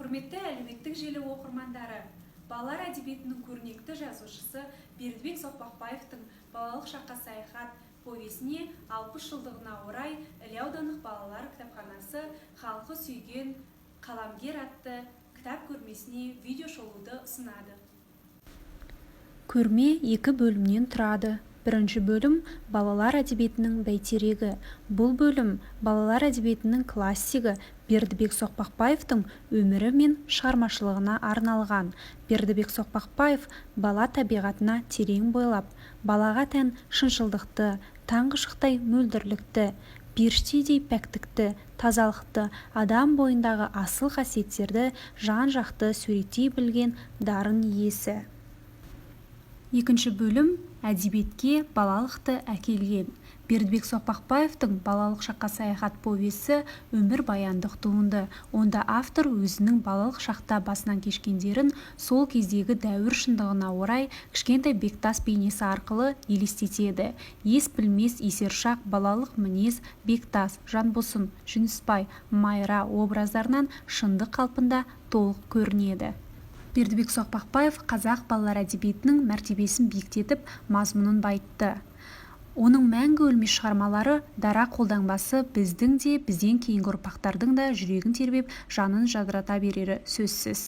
Құрметті әлеуметтік желі оқырмандары, балалар әдебиетінің көрнекті жазушысы Бердібек Соқпақбаевтың «Балалық шаққа саяхат» повесіне 60 жылдығына орай Іле аудандық балалар кітапханасы «Халқы сүйген қаламгер» атты кітап көрмесіне видео шолуды ұсынады. Көрме екі бөлімнен тұрады. Бірінші бөлім – «Балалар әдебиетінің бәйтерегі». Бұл бөлім балалар әдебиетінің классигі Бердібек Соқпақбаевтың өмірі мен шығармашылығына арналған. Бердібек Соқпақбаев бала табиғатына терең бойлап, балаға тән шыншылдықты, таңғы шықтай мөлдірлікті, періштедей пәктікті, тазалықты, адам бойындағы асыл қасиеттерді жан-жақты суреттей білген дарын иесі. Екінші бөлім – «Әдебиетке балалықты әкелген». Бердібек Соқпақбаевтың «Балалық шаққа саяхат» повесі – өмірбаяндық туынды. Онда автор өзінің балалық шақта басынан кешкендерін сол кездегі дәуір шындығына орай кішкентай Бектас бейнесі арқылы елестетеді. Ес білмес есершақ балалық мінез Бектас, Жанбосын, Жүнісбай, Майра образдарынан шындық қалпында толық көрінеді. Бердібек Соқпақбаев қазақ балалар әдебиетінің мәртебесін биіктетіп, мазмұнын байытты. Оның мәңгі өлмес шығармалары, дара қолтаңбасы біздің де, бізден кейінгі ұрпақтардың да жүрегін тербеп, жанын жадырата берері сөзсіз.